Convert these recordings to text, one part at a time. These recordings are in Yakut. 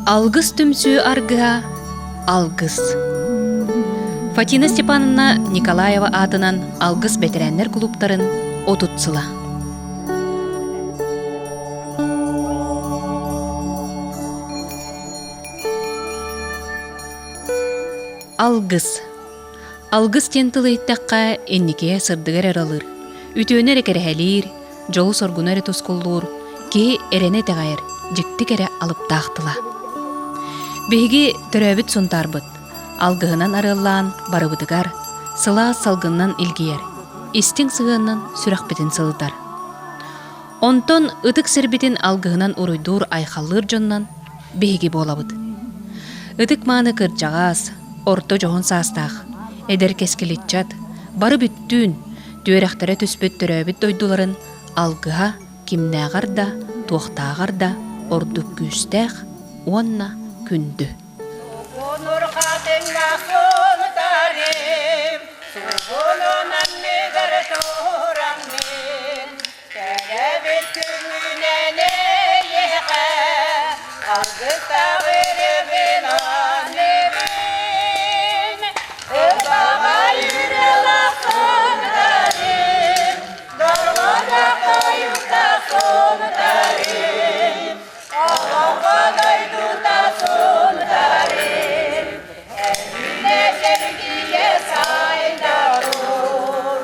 Алгыс түмсүү аргыһа Алгыс. Фатина Степановна Николаева аатынан Алгыс бэтэрээннэр кулууптарын 30 сыла. Алгыс. Алгыс диэн тылы иһиттэххэ, инникигэ сырдыгы эрэ ыралыыр, үтүөнү эрэ кэрэһэлиир, дьолу-соргуну эрэ тускуллуур, киһи эрэнэ итэҕэйэр дьикти кэрэ алыптаах тыла. Биһиги төрөөбүт Сунтаарбыт алгыһынан арыаллаан барыбытыгар сылаас салгынынан илгийэр, истиҥ сыһыанынан сүрэхпитин сылытар. Онтон ытык сирбитин алгыһынан уруйдуур-айхаллыыр дьонунан биһиги буолабыт. Ытык-мааны кырдьаҕас, орто дьоһун саастаах, эдэр кэскил ыччат, бары бүттүүн, түөрэхтэрэ түспүт төрөөбүт дойдуларын алгыһа кимнээҕэр да, туохтааҕар да ордук күүстээх уонна күндү. Төрөөбүт күҥҥүнэн эйиэхэ алгыстаах өрөбүн аныыбын. Ылбаҕай ырыалаах сунтарым, дорҕоонноох тойуктаах сунтарым, олоҥхо дойдута сунтарым, Эргинэ сэргийэ сайда тур.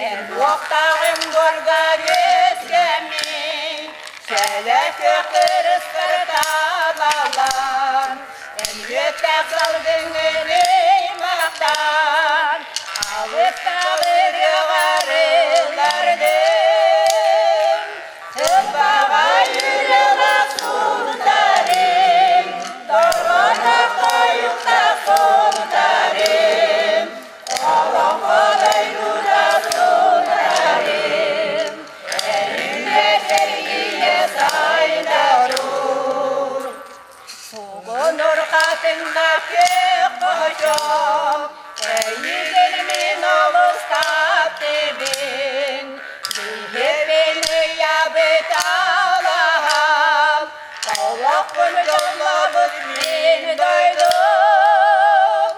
Эн уохтааҕым буоргар үөскэммин, сэлэ күөх кырыскар талаллан, эн үөттээх салгыҥҥын ыймахтаан, алыптаах ырыаҕар ыллардым. Ылбаҕай ырыалаах сунтарым, торҕонох тойуктаах сунтарым, Олоҥхо дойдута сунтарым, эринэ сэргийэ сайда тур. Сугунур хатыҥнаах күөх хочом, эйигин мин олус таптыыбын. Биһиэбин ыйабыт алаһам, олохпун дьоллообут мин дойдум.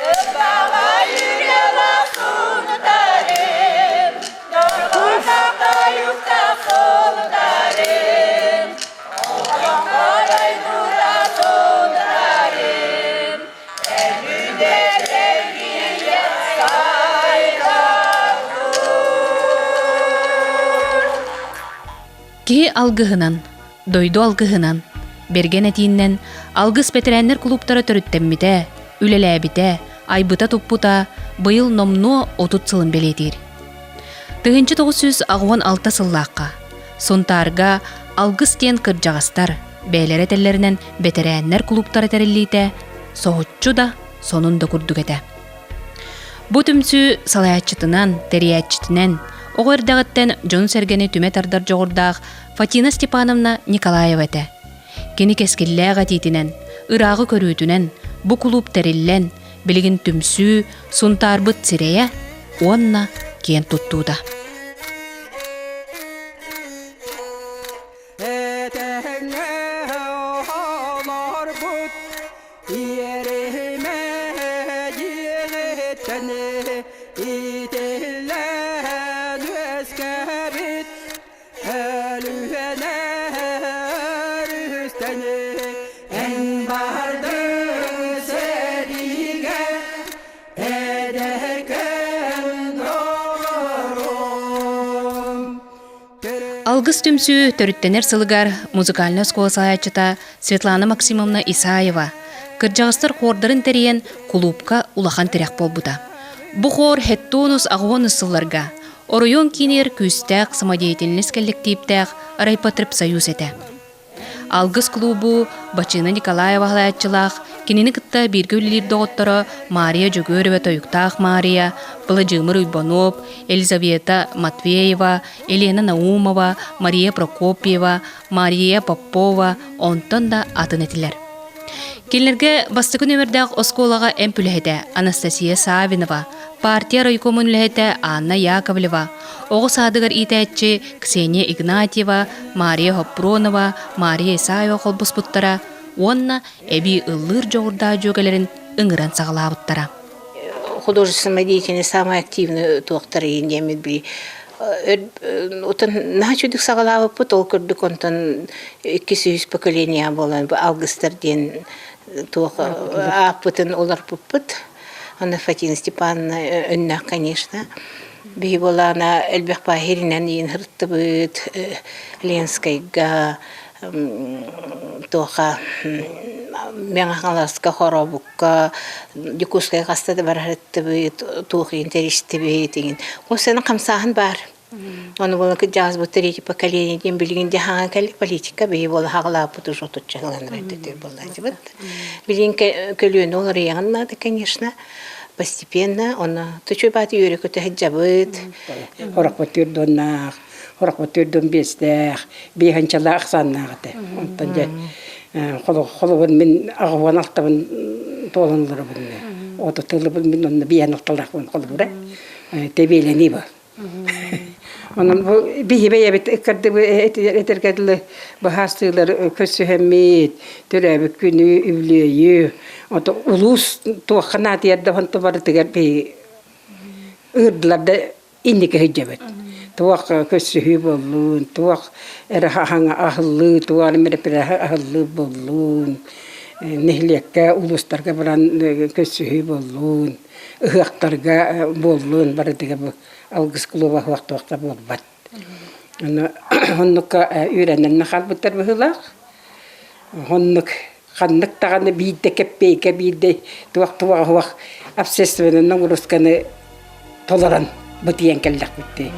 Ылбаҕай үйэлээх сунтарым, дорҕоонноох тойуктаах сунтарым, олоҥхо дойдута сунтарым, өлүүнэ сэргийэ сайда Киһи алгыһынан, дойду алгыһынан, бэргэн этииннэн Алгыс бэтэрээннэр кулууптара төрүттэммитэ, үлэлээбитэ, айбыта-туппута быйыл номнуо 30 сылын бэлиэтиир. 1986 сыллаахха Сунтаарга Алгыс диэн кырдьаҕастар бэйэлэрэ этэллэринэн бэтэрээннэр кулууптара тэриллиитэ соһуччу да, сонун да курдук этэ. Бу түмсүү салайааччытынан, тэрийээччитинэн, оҕо эрдэҕиттэн дьону-сэргэни түмэ тардар дьоҕурдаах Фатина Степановна Николаева этэ. Кини кэскиллээх этиитинэн, ырааҕы көрүүтүнэн бу кулууп тэриллэн, билигин түмсүү, Сунтаарбыт сирэйэ уонна киэн туттуута. Этэҥҥэ олорбут иэримэ дьиэҕиттэн итиллэн үөскээбит Өлүөнэ өрүстэн эн бардыҥ сэриигэ эдэркээн доҕорум. Алгыс түмсүү төрүттэнэр сылыгар музыкальнай оскуола салайааччыта Светлана Максимовна Исаева кырдьаҕастар хуордарын тэрийэн кулуупка улахан тирэх буолбута. Бу хор хеттонус аҕуонус сылларга Оройуон киинигэр күүстээх самодеятельность кэллэктииптээх райпотребсоюз этэ. Алгыс клубу Бачыына Николаева салайааччылаах, кинини кытта бииргэ үлэлиир доҕотторо Мария Дьөгүөрүбэ Тойуктаах Мария, Владимир Уйбанов, Елизавета Матвеева, Елена Наумова, Мария Прокопьева, Мария Попова онтон да атын этилэр. Кинилэргэ бастакы нүөмэрдээх оскуолаҕа эмп үлэһитэ Анастасия Савинова, партия райкомун үлэһитэ Анна Яковлева, оҕо саадыгар иитээччи Ксения Игнатьева, Мария Хоппронова, Мария Исаева холбоспуттара. уонна эбии ыллыыр дьоҕурдаах дьүөгэлэрин ыҥыран саҕалаабыттара. Художественная деятельность самая активная туохтар иһин диэммит били отон наһаа үчүгдүк саҕалаабыппыт, ол курдук онтон иккис үһүс поколение буолан бу алгыстар диэн туох ааппытын уларпыппыт. Анна Фатина Степановна өннөөх, конечно. Биһи буолаана элбэх баһиринэн иин һырыттыбыт Ленскайга, туоха Мэҥэ Хаҥаласка, Хоробукка, Дьокуускайга хаста да барыттыбыт, туох иин тэристибит иҥин. Ол хамсааһын баар. Ону буола кырдьаҕас бу третье поколение диэн билигин дьаһаҥа кэлли политика биһи буола хаҕалааппыт уже отучча сылан ырайдытыр буоллаачыбыт. Билигин көлүөнэ уларыйаҕын наада, конечно, постепенно, ону тучуй бааты үөрэ көтө сылдьабыт. Хорохпут түрдоннаах, хорохпут түрдон биэстээх, биэһэнчэлээх ахсааннаах этэ. Онтон дьэ холобур мин аҕабын алтабын туолан олоробун. Ото тылыбын мин онно биэһэн алталаахпын холобура тэбиэлэнии бар. Онон бу биһи бэйэбит ыккардыбы этэргэ дылы быһаастыылар көрсүһэммит, төрөөбүт күнү, үбүлүөйү, ото улуус туохха наадыйар да онто барытыгар биһи ыырдылар да инники сылдьабыт. Туох көрсүһүү буоллун, туох эрэ хаһаҥа аһыллыы, туох эрэ мероприятие аһыллыы буоллун, нэһилиэккэ, улуустарга баран көрсүһүү буоллун. Ыһыахтарга буоллун барытыгар бу алгыс клуба суох буолбат. Ону оннукка үөрэнэн хаалбыттар быһыылаах. Оннук ханнык даҕаны биирдэ кэппиэйкэ биирдэ туох туоҕа суох общественный нагрузканы толорон бытыйан кэллэхпит.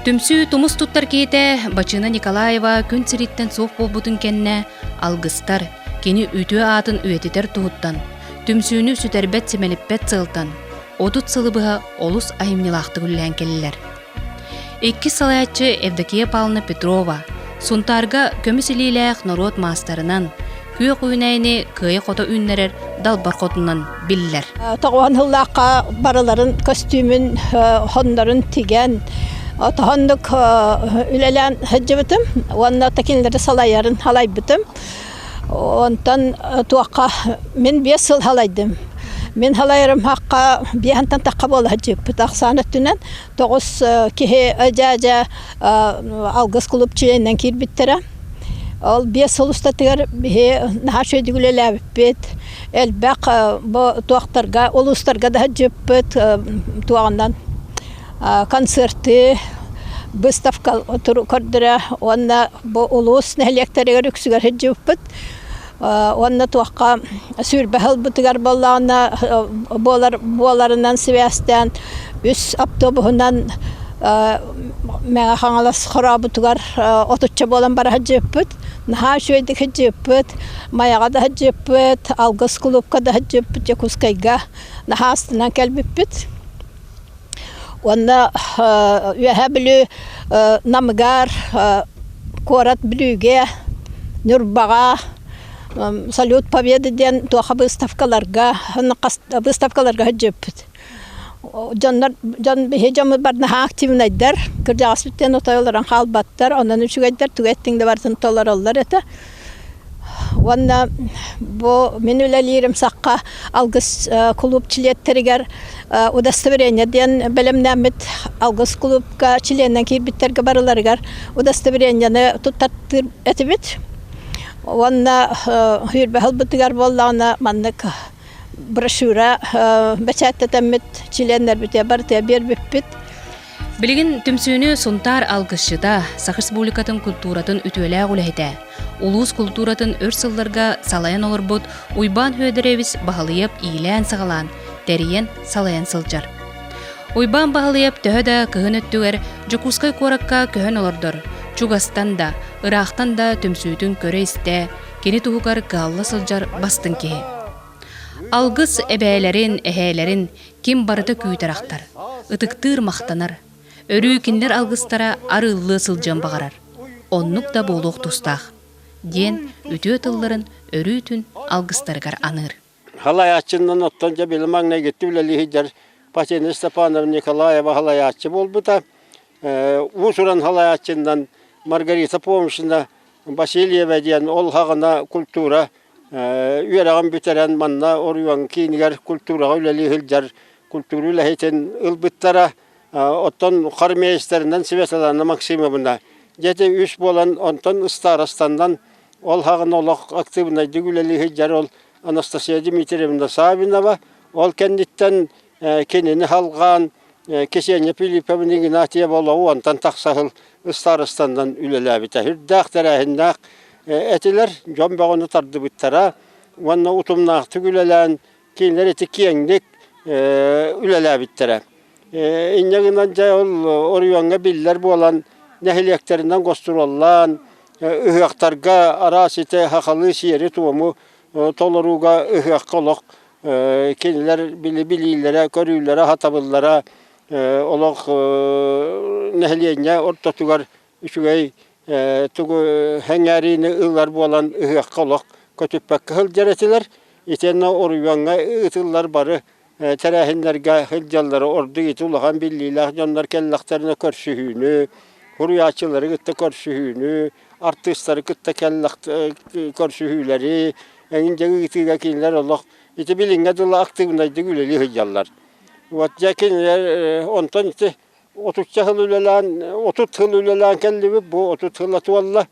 Түмсүү тумус туттар киһитэ Бачыына Николаева күн сириттэн суох буолбутун кэннэ алгыстар, кини үтүө аатын үйэтитэр туһуттан, түмсүүнү сүтэрбэт-симэлиппэт сыалтан 30 сылы быһа олус айымньылаахтык үлэлээн кэллилэр. Иккис салайааччы Евдокия Павловна Петрова Сунтаарга көмүс илиилээх норуот маастарынан, күөх үүнээйини кыайа-хото үүннэрэр далбар хотунан биллэр. Тоҕуһан сыллаахха барыларын көстүүмүн, хоннорун тигэн, отоһоннук үлэлээн сылдьыбытым уонна кинилэри салайарын салайбытым. Онтон туохха мин 5 сыл халайдым. Мин халайарым хакка биэһэнтэн тахха буола сылдьыбыппыт ахсаан өттүнэн 9 киһи дьээдьэ алгыс кулууп чилиэнинэн киирбиттэрэ. Ол 5 сыл устатыгар биһи наһаа үчүгэйдик үлэлээбиппит. Элбэх бу туохтарга улуустарга да сылдьыппыт туоҕунан концерты, выставка көрдөрө уонна бу улуус нэһилиэктэригэр үксүгэр сылдьыбыппыт. Уонна туохха сүүрбэ сылбытыгар буоллаҕына буолар буоларынан сибээстээн үс автобуһунан Мэҥэ Хаҥалас хорообутугар отучча буолан бара сылдьыбыппыт. Наһаа үчүгэйдик сылдьыбыппыт. Майаҕа да сылдьыбыппыт, Алгыс кулуупка да сылдьыбыппыт Дьокуускайга наһаа астынан кэлбиппит. Уонна Үөһээ Бүлүү Намыгар, куорат Бүлүүгэ, Ньурбаҕа «Салют Победы» диэн туоха выставкаларга, выставкаларга сылдьыбыппыт. Дьоннор, дьон биһи дьоммут бар наһаа активнайдар, кырдьаҕаспыт диэн отой олорон хаалбаттар, онон үчүгэйдэр, тугу эттиҥ да барытын толороллор этэ. Уонна бу мин үлэлиирим сахха Алгыс кулууп чилиэттэригэр удостоверение диэн бэлэмнээммит Алгыс кулуупка чилиэннэн киирбиттэргэ барыларыгар удостоверениены туттартыыр этибит. Уонна сүүрбэ сылбытыгар буоллаҕына маннык брошюра бэчээттэтэммит чилиэннэрбитигэр барытыгар биэрбиппит. Билигин түмсүүнү Сунтаар алгысчыта, Саха Республикатын культуратын үтүөлээх үлэһитэ, улуус култууратын өр сылларга салайан олорбут Уйбаан Федорович Баһылыйап иилээн-саҕалаан, тэрийэн, салайан сылдьар. Уйбаан Баһылыйап төһө да кыһын өттүгэр Дьокуускай куоракка көһөн олордор, чугастан да, ыраахтан да түмсүүтүн көрө-истэ, кини туһугар кыһалла сылдьар бастыҥ киһи. Алгыс эбээлэрин, эһээлэрин ким барыта күүтэр ахтар, ытыктыыр махтанар, өрүү кинилэр алгыстара арыыллыы сылдьыан баҕарар. Оннук да буолуох тустаах, диэн үтүө тылларын өрүүтүн алгыстарыгар аныыр. Халайааччыннан оттон дьэ били маҥнайгытты үлэлии сылдьар Патина Степановна Николаева халайааччы буолбута. Уус-уран халайааччыннан Маргарита Помшина Васильева диэн ол хаҕына культура Үөрэҕин бүтэрэн манна оройуон киинигэр культураҕа үлэлии сылдьар культура үлэһитин ылбыттара. Оттон хормейстерынан Светлана Максимовна дьэ үс буолан онтон ыстаарастаннан ол хаҕын олох активнайдык үлэлии сылдьар ол Анастасия Дмитриевна Савинова ол кэнниттэн кинини халҕаан Ксения Филипповна Игнатьева олоҕу онтон тахса сыл ыстаарыстаннан үлэлээбитэ. Үрдээх тэрээһиннээх этилэр, дьон бөҕөнү тардыбыттара уонна утумнаахтык үлэлээн кинилэр ити киэҥник үлэлээбиттэрэ. Инньэ гынан дьэ ол оройуоҥҥа биллэр буолан нэһилиэктэринэн гостуруоллаан ыһыахтарга араас ити сахалыы сиэри-туому толорууга ыһыахха олох кинилэр билиилэрэ, көрүүлэрэ, сатабыллара олох нэһилиэнньэ ортотугар үчүгэй тугу сэҥээриини ылар буолан ыһыахха олох көтүппэккэ сылдьар этилэр. Итиэннэ оройуоҥҥа ыытыллар бары тэрээһиннэргэ сылдьаллара ордук ити улахан биллиилээх дьоннор кэллэхтэринэ көрсүһүүнү, суруйааччылары кытта көрсүһүүнү, артыыстары кытта көрсүһүүлэри эҥин дьэ ыытыыга кинилэр олох ити билиҥҥэ дылы актыыбынайдык үлэлии сылдьаллар. Вот дьэ кинилэр онтон ити отучча сыл үлэлээн 30 сыл үлэлээн кэллибит бу 30 сыла туолла.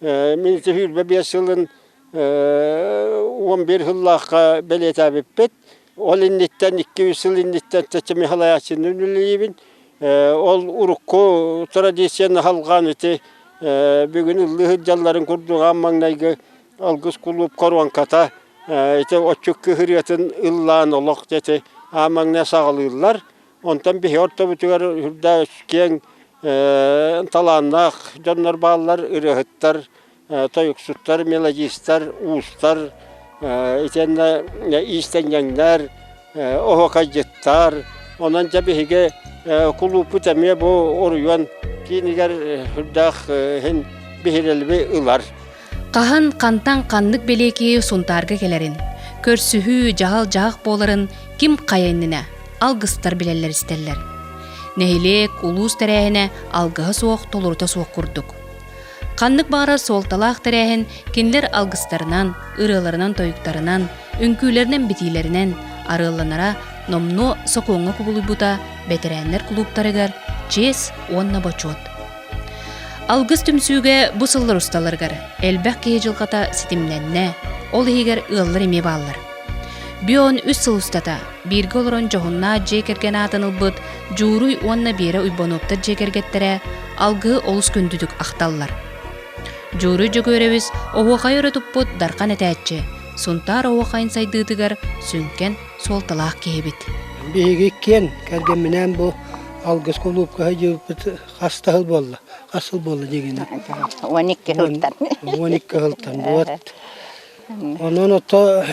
Мин ити 25 сылын 11 сыллаахха бэлиэтээбиппит. Ол инниттэн 2-3 сыл инниттэн Чача Михалаяччыны үлэлиибин. Ол урукку традицияны халҕаан ити бүгүн ыллыы сылдьалларын курдук аан маҥнайгы Алгыс кулууп коронката ити отчук кыһырыатын ыллаан олох ити аан маҥнай саҕалыыллар. Онтон биһи ортобутугар үрдээх киэҥ талааннаах дьоннор бааллар, ырыаһыттар, тойуксуттар, мелодистар, уустар, итиэннэ иистэнньэҥнэр, оһуокайдьыттар. Онон дьэ биһиги кулууппут эмиэ бу оройуон киинигэр үрдээх иһин биһирэлби ылар. Хаһан, хантан ханнык бэлиэ киһи Сунтаарга кэлэрин, көрсүһүү, дьаһал-дьаһах буоларын ким хайа иннинэ алгыстар билэллэр-истэллэр. Нэһилиэк, улуус тэрээһинэ алгыһа суох, толорута суох курдук. Ханнык баҕарар суолталаах тэрээһин кинилэр алгыстарынан, ырыаларынан-тойуктарынан, үҥкүүлэринэн-битиилэринэн арыалланара номнуо сокуоҥҥа кубулуйбута бэтэрээннэр кулууптарыгар чиэс уонна бочуот. Алгыс түмсүүгэ бу сыллар усталарыгар элбэх киһи дьылҕата ситимнэннэ, ол иһигэр ыаллар эмиэ бааллар. Бион үс сыл устата бииргэ олорон дьоһуннаах дьиэ кэргэн аатын ылбыт Дьууруй уонна Биэрэ Уйбануоптар дьиэ кэргэттэрэ алгыһы олус күндүтүк ахталлар. Дьууруй Дьөгүөрэбис оһуохайы өрө туппут Дархан этээччи, Сунтаар оһуохайын сайдыытыгар сүҥкэн суолталаах киһибит. Биһиги иккиэн кэргэмминээн бу Алгыс кулуупка сылдьыбыппыт хас да сыл буолла? Хас сыл буолла дигини? 12 сылтан. 12 сылтан. Вот. Онон ото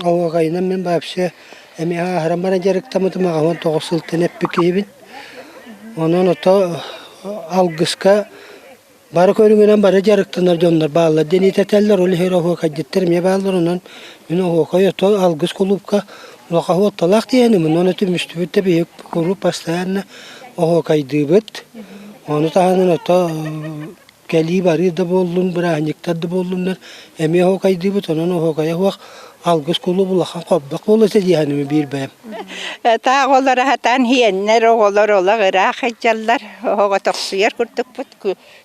оһуохайынан мин вообще эмиэ ааһаран баран дьарыктаммытым аҕабын тоҕус сылтан эппит киһибин. Онон ото алгыска Бары көрүҥүнэн бары дьарыктанар дьоннор бааллар диэн итэтэллэр, ол иһин оһуокайдьыттар эмиэ бааллар, онон мин оһуокай ото алгыс кулуупка улахан уотталаах диэһиним, онон түмүстүбүт да биһиги куруук постоянно оһуокайдыыбыт. Ону таһынан ото кэлии-барыы да буоллун, бырааһынньыктар да буоллуннар эмиэ оһуокайдыыбыт, онон оһуокайа суох алгыс кулууп улахан хобдох буолуо этэ диэһиним биир бэйэм. Таах олоро сатаан иһиэннэр оҕолор олох ыраах сылдьаллар, оһоҕо тохсуйар курдукпут.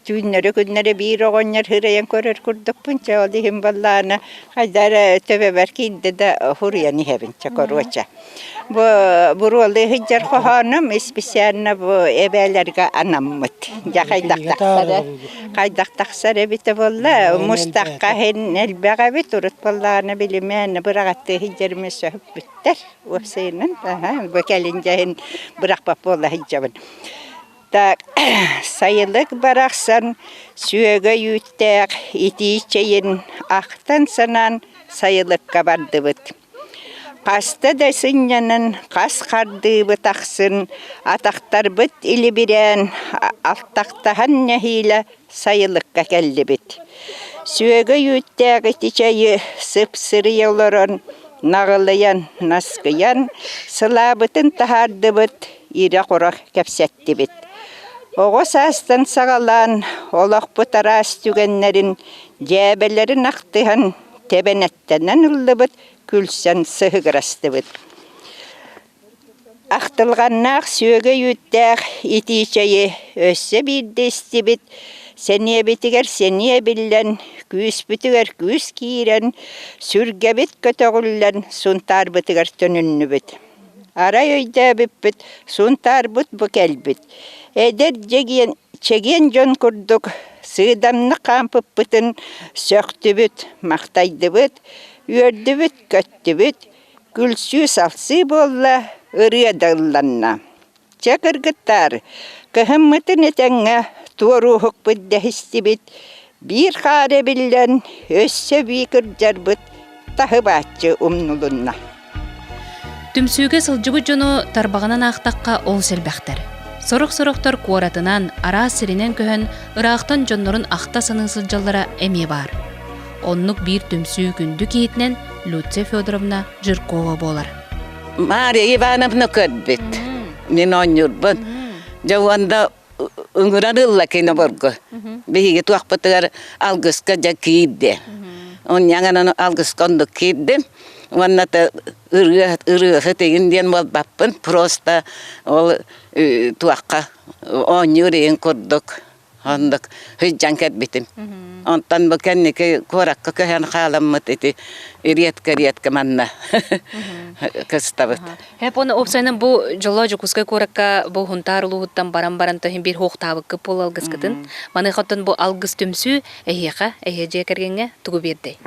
Түүннэри-күннэри биир оҕонньор һырайан көрөр курдукпун, чэ ол иһин буоллаҕына хайда эрэ төбөбөр киирдэ да суруйан иһэбин, чэ короче. Бу буруолуу сылдьар хоһоонум специально бу эбээлэргэ анаммыт. Дьэ хайдах тахсар хайдах тахсар эбитэ буолла, мустахха иһин элбэх эбит, урут буоллаҕына билимээн быраҕаттыы сылдьарым өссө Уопсайынан, бу кэлин дьэһин бырахпат буола сылдьабын. Так, сайылык барахсан сүөгэй үүттээх итии чэйин ахтан-санаан сайылыкка бардыбыт. Хаста да сынньанан хас хардыыбыт ахсын атахтарбыт илибирээн алтахтаһан нэһиилэ сайылыкка кэллибит. Сүөгэй үүттээх ити чэйи сып-сырыйа олорон, наҕылыйан, наскыйан, сылаабытын таһаардыбыт, ирэ-хоро кэпсэттибит. Оҕо саастан саҕалаан олохпут араас түгэннэрин, дьээбэлэрин ахтыһан, тэбэнэттэнэн ыллыбыт, күлсэн сыһыгырастыбыт. Ахтылҕаннаах сүөгэй үүттээх итии чэйи өссө биирдэ истибит, сэниэбитигэр сэниэ эбиллэн, күүспүтүгэр күүс киирэн, сүргэбит көтөҕүллэн Сунтаарбытыгар төнүннүбүт. Арай өйдөөбүппүт, Сунтаарбыт бу кэлбит. Эдэр дьэгиэн, чэгиэн дьон курдук сыыдамнык хаампыппытын сөхтүбүт, махтайдыбыт, үөрдүбүт-көттүбүт, Күлсүү-салсыы буолла, ырыа да ылланна. Чэ, кыргыттаар, кыһыммытын этэҥҥэ туорууһукпут дэһистибит, биир хаар эбиллэн, өссө бии кырдьарбыт таһыбааччы умнулунна. Түмсүүгэ сылдьыбыт дьону тарбаҕынан аахтахха олус элбэхтэр. Сорох-сорохтор куоратынан, араас сиринэн көһөн, ыраахтан дьоннорун ахта саныы сылдьаллара эмиэ баар. Оннук биир түмсүү күндү киһитинэн Люция Федоровна Жиркова буолар. Мария Ивановна көрбүт. Мин оонньуурбун. Дьэ уонна ыҥыран ылла киноборго. Биһиги туохпутугар алгыска дьэ киирди. Онньаҥанан алгыска оннук киирдим. Уонна ырыа ырыаһыт игин диэн буолбаппын. Просто ол туохха оонньуур игин курдук Оннук сылдьан кэлбитим. Онтон бу кэнники куоракка көһөн хааламмыт ити редко-редко манна кыстабыт. Хэп оны уопсайынан бу дьоло Дьокуускай куоракка бу Хунтаар улууһуттан баран-баран тоһин биир хуохтаабыккыт буол алгыскытын. Маныхаттан бу алгыс түмсүү эһиэхэ, эһиэ дьиэ кэргэҥҥэ тугу биэрдэй?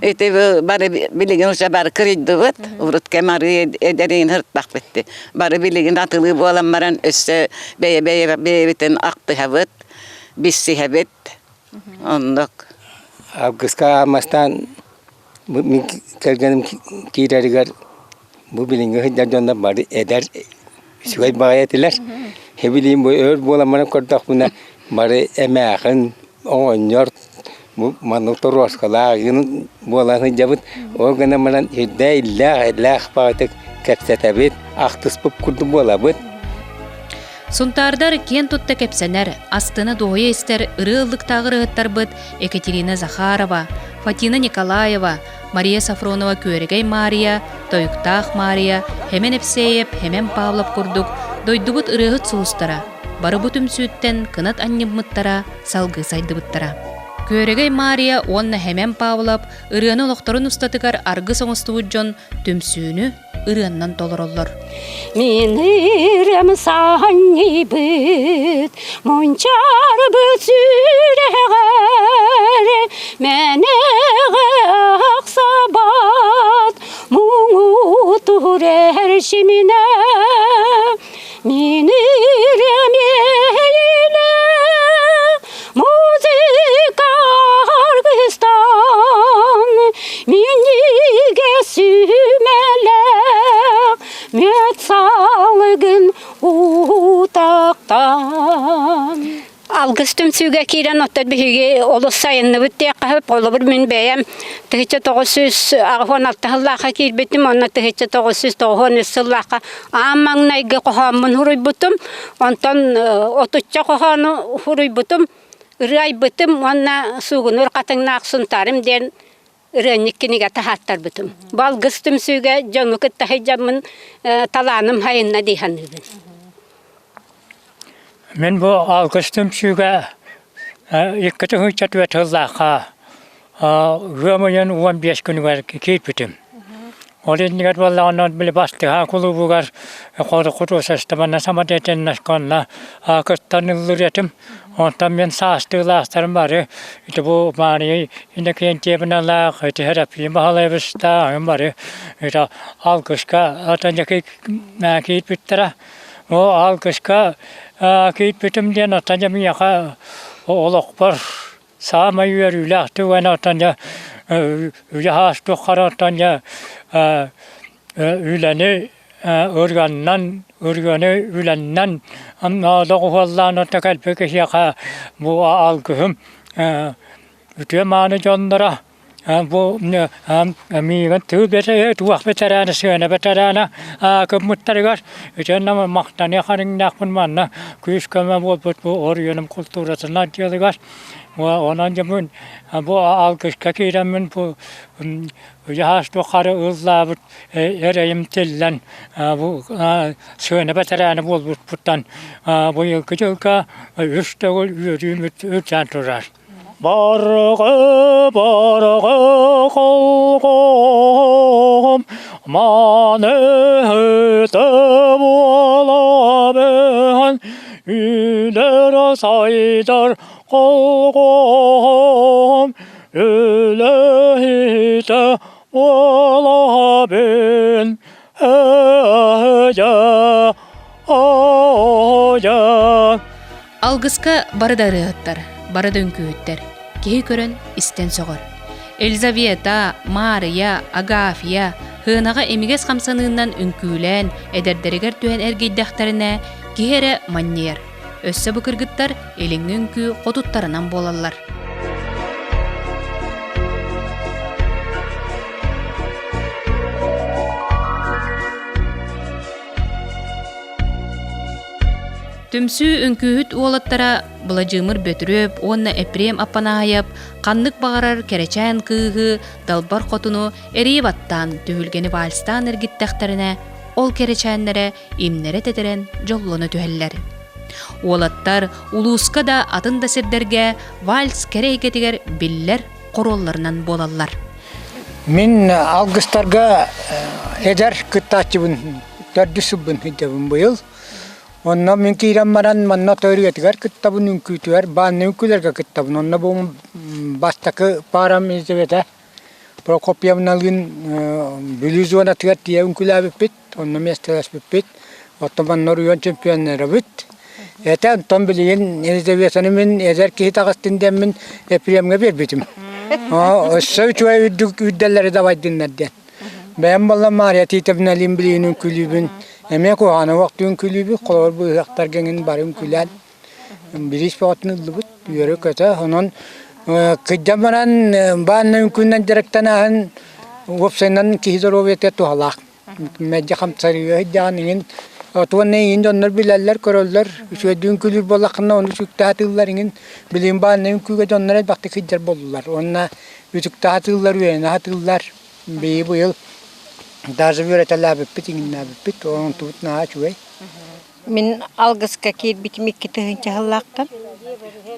Ити бары билигин уже бары кырыйдыбыт. Урут кэм арыы эдэрин ыртпахпытты. Бары билигин атылыы буолан баран өссө бэйэ-бэйэбитин ахтыһабыт, билсиһэбит. Оннук. Алгыска аамастаан мин кэргэним киирэригэр бу билиҥҥи сылдьар дьоннор бары эдэр үчүгэй баҕайы этилэр. Хэбилиин бу өр буолан баран көрдөхпүнэ бары эмээхин оҕонньор бу маннык торуоскалаах игин буолан сылдьабыт. Ол гынан баран үрдээ иллээх иллээх баҕайытык кэпсэтэбит, ахтыспыт курдук буолабыт. Сунтаардар киэн тутта кэпсэнэр, астына дуоһуйа истэр ырыа ыллыктаах ырыаһыттарбыт Екатерина Захарова, Фатина Николаева, Мария Софронова Күөрэгэй Маарыйа, Тойуктаах Маарыйа, Хэмэн Эпсиэйэп, Хэмэн Павлов курдук дойдубут ырыаһыт сулустара бары бу түмсүүттэн кынат анньыммыттара, салгыы сайдыбыттара. Күөрэгэй Маарыйа уонна Хэмэн Павлов ырыаны олохторун устатыгар аргыс оҥостубут дьон түмсүүнү ырыаннан толороллор. Мин ырыам саанньыйбыт, мунчаарбыт сүрэҕэр, мэнэҕэ ахсабат, муҥутуур эрчиминэ. Мин ырыам иэйиилэ, музыка аргыстан, минньигэс сүмэлээх, мүөт салгын утахтан. Алгыс түмсүүгэ киирэн оттон биһиги олус сайынныбыт диэххэ сөп. Холобур, мин бэйэм 1986 сыллаахха киирбитим, уонна 1993 сыллаахха аан маҥнайгы хоһооммун суруйбутум. Онтон отучча хоһоону суруйбутум, ырыа айбытым уонна Суугунуур хатыҥнаах Сунтаарым диэн ырыанньык кинигэ таһааттарбытым. Бу алгыс түмсүүгэ дьону кытта сылдьаммын талааным сайынна дии саныыбын. Мин бу алгыс түмсүүгэ икки тыһыынча түөрт сыллаахха ыам ыйын 15 күнүгэр киирбитим. Ол иннигэр буоллаҕына били бастыһа кулуубугар художественнай самодеятельноска кыттан ыллыр этим. Онтон мин саастыылаахтарым бары ити бу Мария Иннокентьевналаах, ити Һэрэппиин Баһылайабыстаах бары ити алгыска атан киирбиттэрэ. Ол алгыска киирбитим диэн оттон дьэ миэхэ олохпор саамай үөрүүлээх түгэн оттон дьэ үлэ ааспыт оттон дьэ үлэни ырыаннан ырыаны үлэннэн доҕуһуоллаан оттон кэлбит киһиэхэ бу алгыһым үтүө мааны дьонноро. Бу миигин тыы туох бэтэрээнэ, сыана бэтэрээнэ кыммыттарыгар итиэннэ махтаныах хариҥнаахпын манна күүс-көмө буолбут бу оройуонум култууратын отделыгар. Онон дьэ бу алгыска киирэммин бу ыйаас тухары ыллаабыт эрэйим тиллэн бу сыана бэтэрээнэ буолбуппуттан быйылгы дьылга үс төгүл үөрүүм үрдээн турар. Барҕа барҕа холҕоом маныһыта буолабын үлэр сайдар холҕоом үлэһитэ буолабын Алгыска бары да ырыаһыттар, бары да үҥкүүһүттэр. Киһи көрөн, истэн сөҕөр. Елизавета, Маарыйа, Агафья һыанаҕа имигэс хамсаныынан үҥкүүлээн, эдэрдэригэр түһэн эргийдэхтэринэ, киһи эрэ манньыйар. Өссө бу кыргыттар илиҥҥи үҥкүү хотуттарынан буолаллар. Түмсүү үҥкүүһүт уолаттара Быладьыымыр Бөтүрүөп уонна Епрем Аппанаайап ханнык баҕарар кэрэчээн кыыһы, далбар хотуну эрийэ баттаан түһүлгэни вальстаан эргиттэхтэринэ, ол кэрэчээннэрэ имнэрэ тэтэрэн дьоллоно түһэллэр. Уолаттар улууска да атын да сирдэргэ вальс кэрэ эйгэтигэр биллэр хоруолларынан буолаллар. Мин алгыстарга эдэр кыттааччыбын, төрдүс сылбын сылдьабын быйыл. Онно мин киирэн баран манна төрүөтүгэр кыттабын, үҥкүүтүгэр, бааннай үҥкүүлэргэ кыттабын. Онно бу бастакы паарам Елизавета Прокопьевналыын Бүлүү зонатыгар тиийэ үҥкүүлээбиппит, онно миэстэлэспиппит. Оттон манна оройуон чемпионнарабыт. Этэ онтон билигин Елизаветаны мин эдэр киһи таҕыстын диэммин Епремҥэ биэрбитим. Өссө үчүгэй үрдүк үрдэллэри дабайдыннар диэн. Бэйэм буолла Мария Титовналыын билигин үҥкүүлүүбүн. Эмиэ куһаҕаны уохтуу үҥкүүлүүбүт, холобур быыһыахтарга эҥин бары үҥкүүлээн бириис бөҕөтүн ыллыбыт, үөрэ-көтө. Онон кырдьан баран баанна үҥкүүнэн дьарыктанааһын уопсайынан киһи доруобуйатыгар туһалаах. Мэлдьи хамсарыыга сылдьаҕын иҥин уонна иҥин дьоннор билэллэр, көрөллөр. Үчүгэйдик үҥкүүлүүр буоллаххына ону үтүктэ сатыыллар иҥин. Билигин баанна үҥкүүгэ дьоннор элбэхтик сылдьар буоллулар. Уонна үтүктэ сатыыллар, үөрэнэ сатыыллар. Биһиги быйыл даже үөрэтэлээбиппит, иҥиннээбиппит. Онтубут наһаа үчүгэй. Мин алгыска киирбитим 2000 сыллаахтан.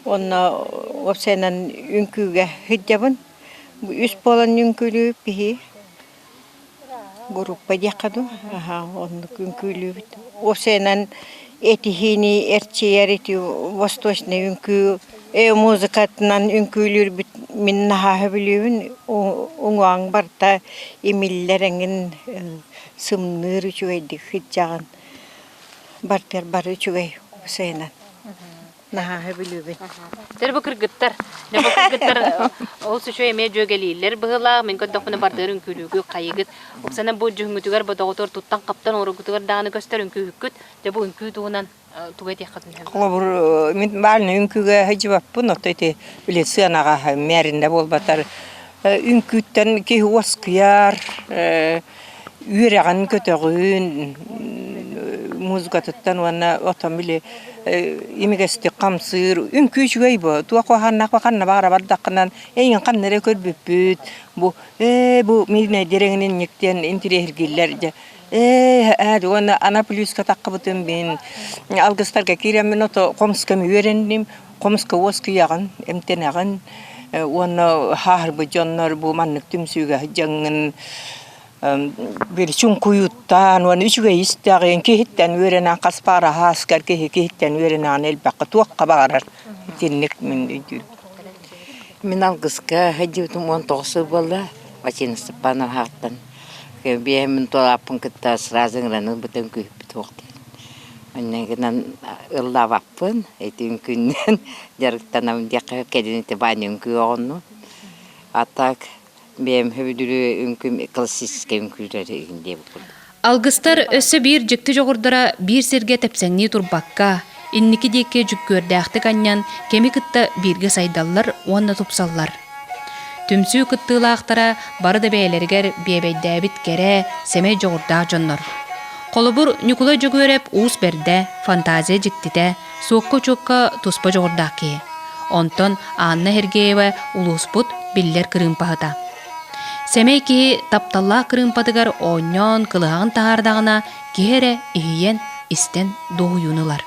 Онно уопсайынан үҥкүүгэ сылдьабын. Үс буолан үҥкүүлүүбүт биһи. Группа диэххэ дуу, аһаа оннук үҥкүүлүүбүт. Уопсайынан этиһиини эрчийэр ити восточнай үҥкүү э музыкатынан үҥкүүлүүрбүт мин наһаа сөбүлүүбүн. Уҥуоҕуҥ барыта имиллэр эҥин сымныыр үчүгэйдик сылдьаҕын. Бартыгар бары үчүгэй уопсайынан. Наһаа сөбүлүүбүн. Тэр бу кыргыттар, дьэ бу кыргыттар ол үчүгэй эмиэ дьүөгэлииллэр быһыылаах, мин көрдөхпүнэ бардыыр үҥкүүлүүгү хайыгыт. Оксана бу дьүһүҥҥүтүгэр бодоҕутугар туттан-хаптан оҥороргутугар даҕаны көстөр үҥкүүһүккүт. Дьэ бу үҥкүү туһунан тугу этиэххитин сөбүй? Холобур, мин баальнай үҥкүүгэ сылдьыбаппын, оттон ити били сыанаҕа мээриннэ буолбатар үҥкүүттэн киһи уоскуйар, үөрэҕин көтөҕүн музыкатыттан уонна отон били имигэстик хамсыыр үҥкүү үчүгэй бу туох куһаҕаннаах ханна баҕара бардаххынан эйигин ханна эрэ көрбүппүт бу ээ бу миирнэйдэр эҥин диэн интириэһиргииллэр дьэ ээ ээ уонна ана плюска таххыбытым мин алгыстарга киирэммин ото хомускам үөрэнним хомуска уоскуйаҕын эмтэнэҕин уонна хааһырбыт дьоннор бу маннык түмсүүгэ сылдьаҥҥын били чуҥкуйуттаан уонна үчүгэй истэҕин киһиттэн үөрэнэн хас паара ааскар киһи киһиттэн үөрэнэҕин элбэххэ туохха баҕарар итинник мин өйдүүрүм. Мин алгыска сылдьыбытым 19 сыл буолла Василий Степановаҕыттан биэһимин туолааппын кытта сразу ыҥыран ылбытым күүһүппүт суох диэн. Онно гынан ыллаабаппын, ити үҥкүүннэн дьарыктанабын диэххэ кэлин ити Ваня үҥкүү оҕоннум. А так бэйэм сөбүлүүр үҥкүүм классическай үҥкүүлэри игин диэбит курдук. Алгыстар өссө биир дьикти дьоҕурдара биир сиргэ тэпсэҥнии турбакка, инники диэки дьүккүөрдээхтик анньан, кэми кытта бииргэ сайдаллар уонна тупсаллар. Түмсүү кыттыылаахтара бары да бэйэлэригэр биэбэйдээбит кэрэ, сэмэй дьоҕурдаах дьоннор. Холобур, Ньукулай Дьөгүөрэп уус бэрдэ, фантазия дьиктитэ, суокка-учуокка туспа дьоҕурдаах киһи. Онтон Анна Сергеева улууспут биллэр кырыымпаһыта. Сэмэй киһи тапталлаах кырыымпатыгар оонньоон кылыһаҕын таһаардаҕына, киһи эрэ иһийэн, истэн дуоһуйууну ылар.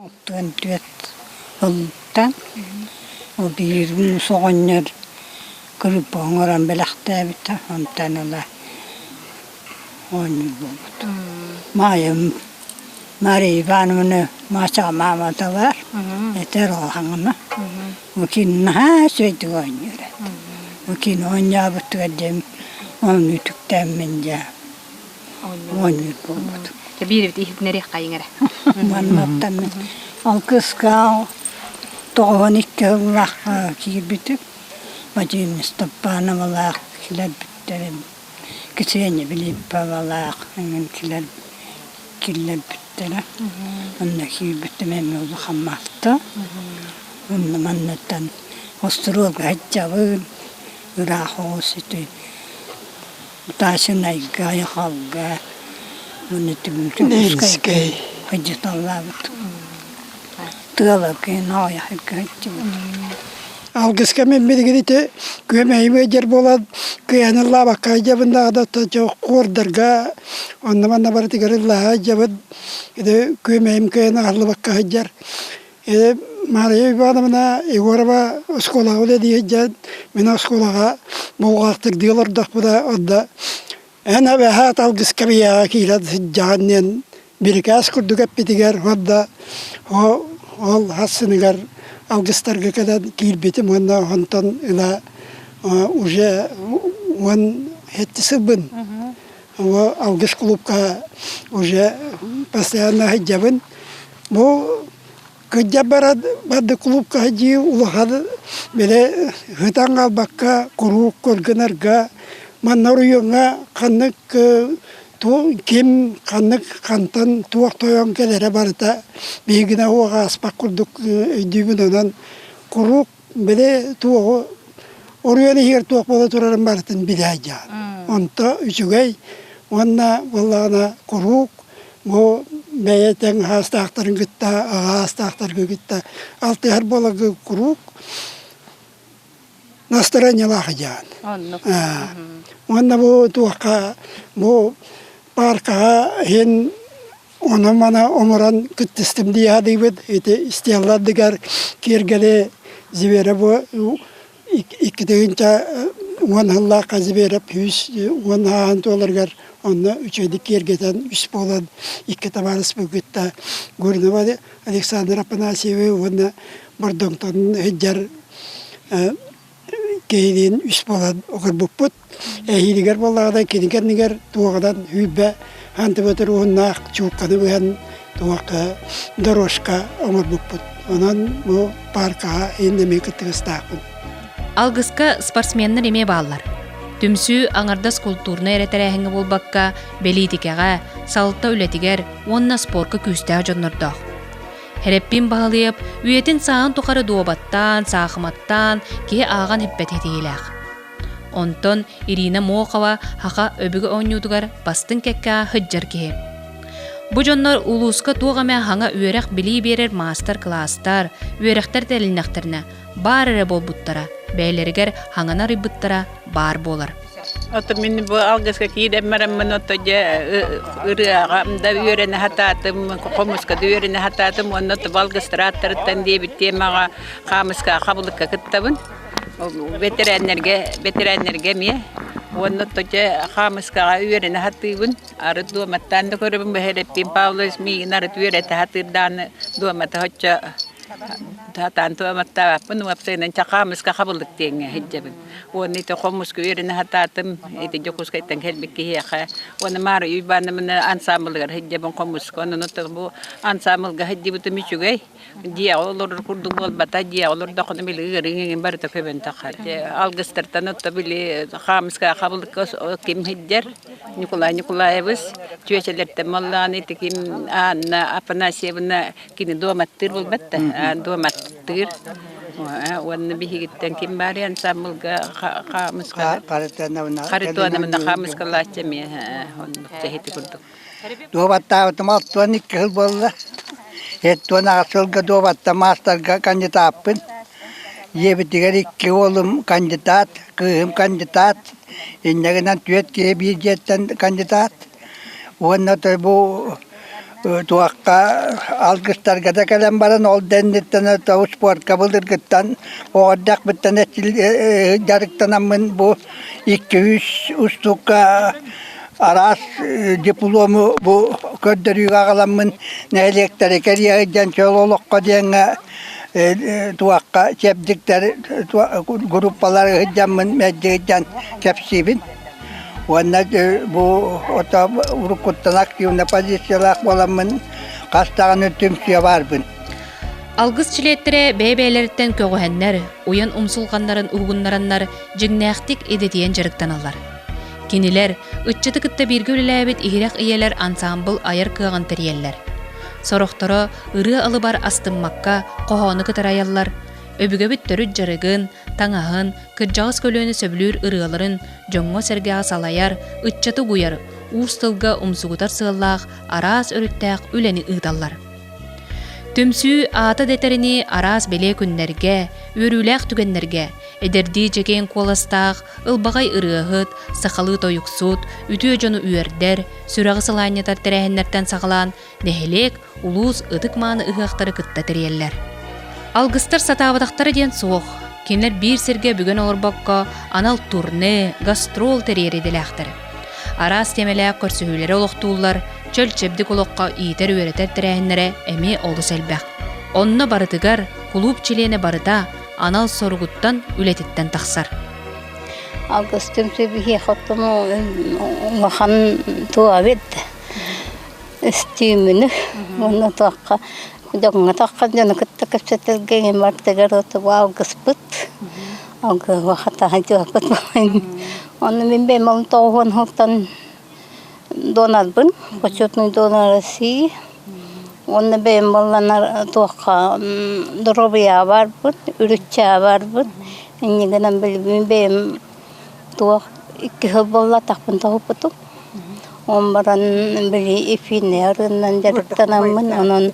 Оттон түөрт сылтан ол биир муус оҕонньор кырыыппа оҥорон бэлэхтээбитэ, онтон ыла оонньуур буолбут. Маайым Мария Ивановна Маша маамата баар, этэр улахаҥына. Кини наһаа үчүгэйдик оонньуур этэ. Кини оонньообутугар диэн ону үтүктээммин дьэ оонньуур буолбут. Биир иһитинэриэххэйиҥ эрэ. Маннаттан алгыска 92 сыллаахха киирбитим. Вадим Степановалаах килэрбиттэрин, Ксения Филипповалаах эҥин килэр киллэрбиттэрэ. Онно киирбитим эмиэ улахан махта. Онно маннаттан остуруога сылдьабын, ыраах оҕус ити Тасинайга, Айхалга, уонна Дьокуускайга сылдьыталлаабыт. Тыаларга Ноойахайга сылдьыбыт. Алгыска мен билигин ити күөмэйим ыалдьар буолан кыайан ыллаабакка сылдьабын даҕаны куордарга онно-манна барытыгар ыллаһа сылдьабын. Ити күөмэйим кыайан аһыллыбакка сылдьар. Мария Ивановна Егорова оскуолаҕа үлэлии сылдьан, мин оскуолаҕа булҕаахтырдыы олордохпуна, онно эн эбэһээт алгыска биһиэхэ киирэн сылдьаҕын диэн бирикээс курдук эппитигэр уонна ол хас сыныгар алгыстарга кэлэн киирбитим уонна онтон ыла уже 17 сылбын алгыс клубка уже постоянно сылдьабын. Бу кырдьа баран барды клубка сылдьыы улахан били сытан хаалбакка куруук көргөнөргө манна оройуоҥҥа ханнык ким ханнык хантан туох тойон кэлэрэ барыта биһигинэ уох ааспат курдук өйдүүбүн онон куруук били туоҕу Оруйан иһигэр туох буола турарын барытын билэ сылдьаҕын. Онто үчүгэй уонна буоллаҕына куруук бу бэйэ тэҥ аһаастаахтарын кытта, аҕа аһаастаахтаргы кытта алтыһар буоларгы куруук настроениелаах сылдьаҕын. Уонна бу туохха бу пааркаҕа иһин Ону-маны оҥорон кыттыстым дии сатыыбыт. Ити стеллардыгар киэргэли Зверев 2010 сыллаахха Зверев 110 ааһан туоларыгар онно үчүгэйдик киэргэтэн үс буолан икки табаарыспын кытта Гуринова Александр Афанасьевы уонна Бордоҥтон сылдьар киһилиин үс буолан олорбуппут. Эһиилигэр буоллаҕына кини кэннигэр туоҕунан 20 сантиметр уһуннаах чуукканы быһан туохха дорожка оҥорбуппут. Онон бу пааркаҕа иһин эмиэ кыттыгастаахпын. Алгыска спортсменнар эмиэ бааллар. Түмсүү аҥардас култуурнай эрэ тэрээһиҥҥэ буолбакка, бэлиитикэҕэ, салалта үлэтигэр уонна спорка күүстээх дьоннордоох. Һэрэппин Баһылыйап үйэтин сааһын тухары дуобаттаан, саахыматтаан киһи ааҕан эппэт этиилээх. Онтон Ирина Мохова Хаха өбүгэ оонньуутугар бастыҥ кэккэҕэ сылдьар киһи. Бу дьоннор улууска туох эмэ хаҥа үөрэх-билии биэрэр маастар-кылаастар, үөрэхтэр тэрилиннэхтэринэ баар эрэ буолбуттара, бэйэлэригэр хаҥаны арыйбыттара баар буолар. Ото мин бу алгыска киирэн бараммын ото дьэ ырыаҕа да үөрэнэ сатаатым, хомуска да үөрэнэ сатаатым уонна ото алгыстар ааттарыттан диэбит темаҕа хаамыска хабылыкка кыттабын. Бэтэрээннэргэ бэтэрээннэргэ эмиэ уонна ото дьэ хаамыскаҕа үөрэнэ сатыыбын. Арыт дуоматтаан да көрөбүн бэһэлэппин Павлович миигин арыт үөрэтэ сатыыр даҕаны дуомата соччо. Сатаан туоматтаабаппын, уопсайынан чэ хаамыска хабыллык диэҥҥэ сылдьабын. Уонна ити хомуска үөрэнэ сатаатым, ити Дьокуускайтан кэлбит киһиэхэ. Уонна Маарый Уйбаанабына ансаамбылыгар сылдьабын хомуска. Онон бу ансаамбылга сылдьыбытым үчүгэй. Дьиэҕэ олорор курдук буолбата, дьиэҕэ олордоххуна били ыарыыҥ эҥин барыта көбөн таххар. Дьэ алгыстартан отто били хаамыска хабылыкка ким сылдьар Ньукулай Ньукулаевич чүөчэлэртэн буоллаҕына ити ким Анна Афанасьевна кини дуоматтыыр буолбат да дуоматтыыр уонна биһигиттэн ким баарый ансаамбылга хаамыска Харитоновна хаамыскалааччы эмиэ оннук дьэһити курдук Дуобаттаабытым 62 сыл буолла. 78 сылга дуобатта маастарга кандидаппын. Ийэбитигэр икки уолум кандидат, кыыһым кандидат. Инньэ гынан түөрт киһи биир дьиэттэн кандидат. Уонна бу туохха алгыстарга да кэлэн баран ол да инниттэн спортка былыргыттан оҕо эрдэхпиттэн дьарыктанаммын бу икки-үс устуукка араас диплому бу көрдөрүүгэ аҕаламмын нэһилиэктэри кэрийэ сылдьан чөл олоххо диэҥҥэ туохха чэбдиктэр группалары сылдьаммын мэлдьи сылдьан кэпсиибин. Уонна бу ото уруккуттан активнай позициялаах буоламмын хас даҕаны түмсүө баарбын. Алгыс чилиэттэрэ бэйэ-бэйэлэриттэн көҕүһэннэр, уйан умсулҕаннарын уһугуннараннар дьиҥнээхтик идэтийэн дьарыктаналлар. Кинилэр ыччаты кытта бииргэ үлэлээбит иһирэх ийэлэр ансаамбыл айар кыаҕын тэрийэллэр. Сорохторо ырыа алыбар астыммакка хоһоону кытары айаллар, өбүгэбит төрүт дьарыгын, таҥаһын, кырдьаҕас көлүөнэ сөбүлүүр ырыаларын дьоҥҥо-сэргэҕэ салайар, ыччаты угуйар, уус тылга умсугутар сыаллаах араас өрүттээх үлэни ыыталлар. Түмсүү аата дэтэринии араас бэлиэ күннэргэ, үөрүүлээх түгэннэргэ эдэрдии дьэкиэн куоластаах, ылбаҕай ырыаһыт, сахалыы тойуксут, үтүө дьону үөрдэр, сүрэҕи сылаанньытар тэрээһиннэртэн саҕалаан нэһилиэк, улуус ытык-мааны ыһыахтары кытта тэрийэллэр. Алгыстар сатаабатахтара диэн суох. Кинилэр биир сиргэ бүгэн олорбокко анал турне, гастрол тэрийэр идэлээхтэр. Араас тиэмэлээх көрсүһүүлэри олохтууллар, чөл-чэбдик олоххо иитэр-үөрэтэр тэрээһиннэрэ эмиэ олус элбэх. Онно барытыгар кулууп чилиэнэ барыта анал соругуттан үлэтиттэн тахсар. Алгыс түмсүү биһиэхэ оттон улахан туо эбит өстүүмүнү уонна туохха дьоҥҥо таххан дьону кытта кэпсэтэргэ иҥин бартыгар оту алгыспыт алгыһы хатаһа дьуоппут Онно мин бэйэм ол тоҕуһуон сылтан донорбын, почетный донор России. Уонна бэйэм буолланар туохха доруобуйаҕа барбын, үрүччэҕэ барбын. Инньэ гынан билигин бэйэм туох икки сыл буолла атахпын тоһуппутум. Ол баран били эфирнэй арыынан дьарыктанаммын, онон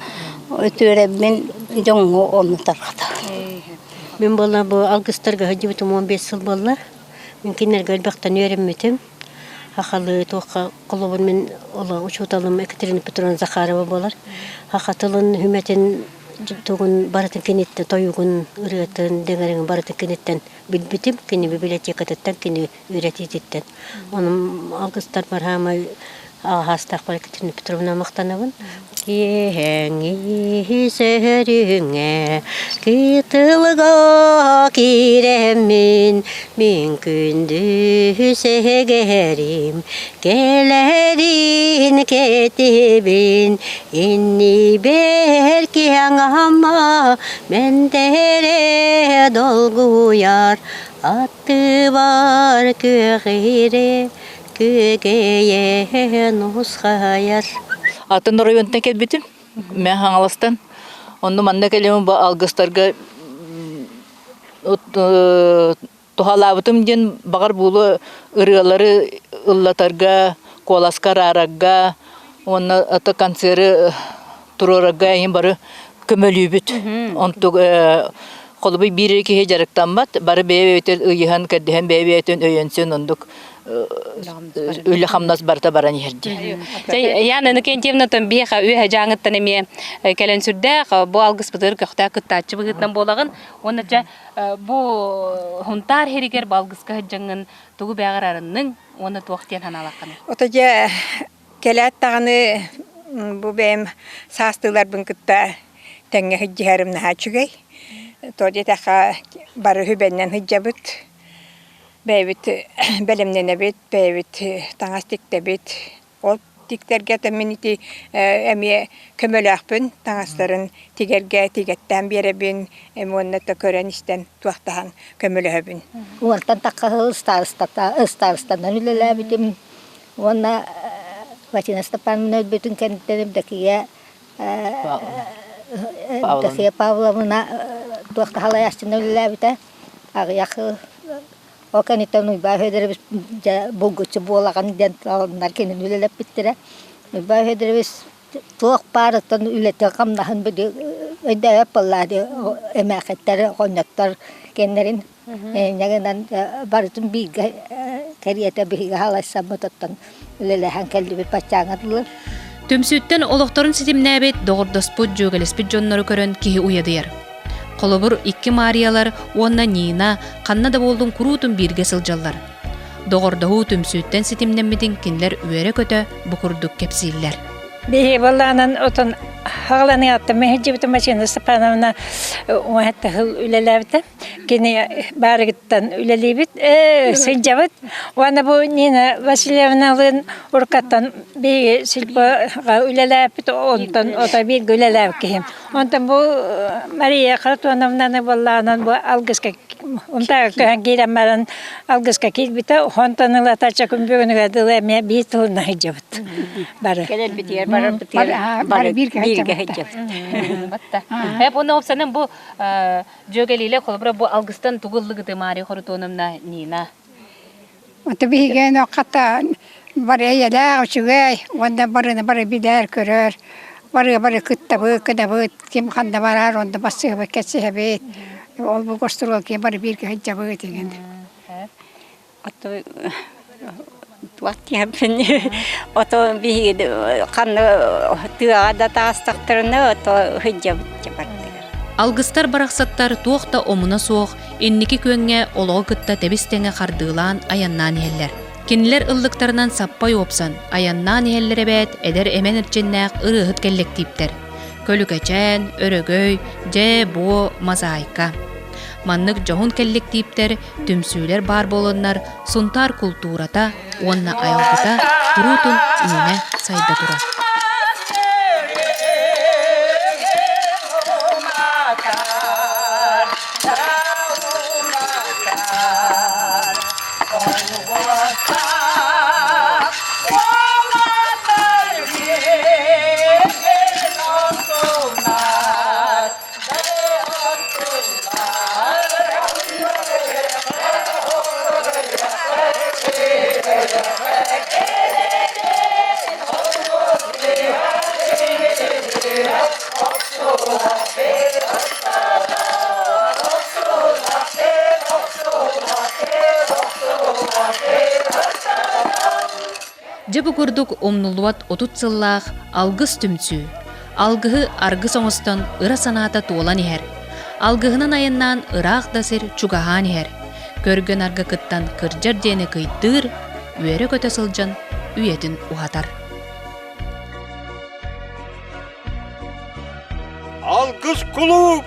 үтүөрэбин дьоҥҥо ону тарҕатабын. Мин буолла бу алгыстарга сылдьыбытым 15 сыл буолла. Мин кинилэргэ элбэхтэн үөрэммитим. Сахалыы туохха холобур мин оло учууталым Екатерина Петровна Захарова буолар. Саха тылын үмэтин тугун барытын киниттэн тойугун, ырыатын, дэҥэриҥин барытын киниттэн билбитим. Кини библиотекатыттан, кини үөрэтиититтэн. Онон алгыстарбар хаамай аҕаһаастаахпар Екатерина Петровна махтанабын. Киэһэҥи сөһөрүҥэ кытылга киирэммин мин күндү сэһэгэрим кэлэрин кэтибин иннибэр киһаҥама мэнтэрэ долгуйар аттыбар күөҕирэ Күөгэйэ нусхайар. Атын оройуонтан кэлбитим. Мэ Хаҥаластан. Онно манна кэлим бу алгыстарга туһалаабытым диэн баҕар буолуо ырыалары ыллатарга, куоласка араарарга уонна ото концеры туруорарга эйин бары көмөлүүбүт. Онтук холобуй биир киһи дьарыктаммат, бары бэйэ-бэйэтин ыйыһан, кэрдиһэн бэйэ-бэйэтин өйөнсөн ондук үлэ-хамнас барыта баран иһэр дии. Яна Иннокентьевна биһиэхэ үөһэ дьааҥыттан эмиэ кэлэн сүрдээх бу алгыспытыгар көхтөөх кыттааччы быһыытынан буолаҕын. Уонна дьэ бу Хунтаар иһиригэр бу алгыска сылдьаҥҥын тугу бэҕэр арынныҥ уонна туох диэн санаалааххыный? Ото дьэ кэлээт даҕаны бу бэйэм саастыыларбын кытта. тэҥҥэ сылдьыһарым наһаа үчүгэй. Тоҕо диэтэххэ бары үбэннэн сылдьабыт, бэйэбит бэлэмнэнэбит, бэйэбит таҥас тиктэбит. Ол тиктэргэ мин ити эмиэ көмөлөөхпүн таҥастарын тигэргэ тигэттээн биэрэбин уонна да көрөн-истэн туохтаһан көмөлөһөбүн. Уонтан тахха сыл ыстаарыстанан үлэлээбитим уонна Василина Степановна өлбүтүн кэнниттэн Евдокия Евдокия Павловна туох да салайааччынан үлэлээбитэ. Аҕыйах Ол кэнниттэн Уйбаа Федорович дьэ булгуччу буолаҕын диэн таланнар кинини үлэлэппиттэрэ. Уйбаа Федорович туох баарыттан үлэтин-хамнаһын били өйдөөбөт буоллаа дии эмээхиттэр, оҕонньоттор кэннэрин инньэ гынан барытын бииргэ кэриэтэ биһиги халайсаммыт оттон үлэлэһэн кэллибит баччааҥҥа дылы. Түмсүүттэн олохторун ситимнээбит, доҕордоспут, дьүөгэлэспит дьоннору көрөн киһи уйадыйар. Холобур, икки Маарыйалар уонна Нина ханна да буоллун куруутун бииргэ сылдьаллар. Доҕордоһуу түмсүүттэн ситимнэммитин кинилэр үөрэ-көтө бу курдук кэпсииллэр. Биһи балаанан отон хаҕаланыаҕыттан мэһэдьибитим Мачина Степановна уһатта сыл үлэлээбитэ. Кини баарыгыттан үлэлиибит, сылдьабыт. Уонна бу Нина Васильевналыын уруккаттан биһиги сельпоҕа үлэлээбит, онтон ото бииргэ үлэлээбит киһим. Онтон бу Мария Харитоновнаны буоллаҕынан бу алгыска унтааҕы көһөн киирэн баран алгыска киирбитэ, онтон ылата чакын бүгүнүгэр дылы эмиэ биир тылынан сылдьабыт бары. Кэлэрбитигэр барарбытыгар бары бииргэ сылдьабыт. Эп уонна уопсанан бу дьүөгэлиилэ холобура бу алгыстан тугу ыллыгыты Мария Харитоновна Нина? Ото биһиги хата бары эйэлээх үчүгэй уонна барыны бары билэр көрөр бары бары кыттабыт кынабыт ким ханна барар онно бассыһабыт кэсиһэбит ол бу гостуруол ким бары бииргэ сылдьабыт игин Ото туох диэхпин ото биһиги ханна тыаҕа да таастахтарына ото сылдьабыт бардыгар. Алгыстар барахсаттар туох да омуна суох инники күөҥҥэ олоҕу кытта тэбис-тэҥэ хардыылаан айаннаан иһэллэр. Кинилэр ыллыктарынан саппай уопсан, айаннаан иһэллэр эбээт эдэр эмэн эрчиннээх ырыаһыт кэллэктииптэр. Көлүкэчээн, Өрөгөй, Дьээ-буо, Мозаика. Маннык дьоһун кэллэктииптэр, түмсүүлэр баар буоланнар Сунтаар култуурата уонна айылгыта куруутун үүнэ сайда турар. Дьэ бу курдук умнуллубат 30 сыллаах алгыс түмсүү Алгыһы аргыс оҥостон ыра санаата туолан иһэр. Алгыһынан айаннаан ыраах да сир чугаһаан иһэр. Көргөн-арга кыттан кырдьар диэни кыйдыыр, үөрэ-көтө сылдьан үйэтин уһатар. Алгыс кулууп!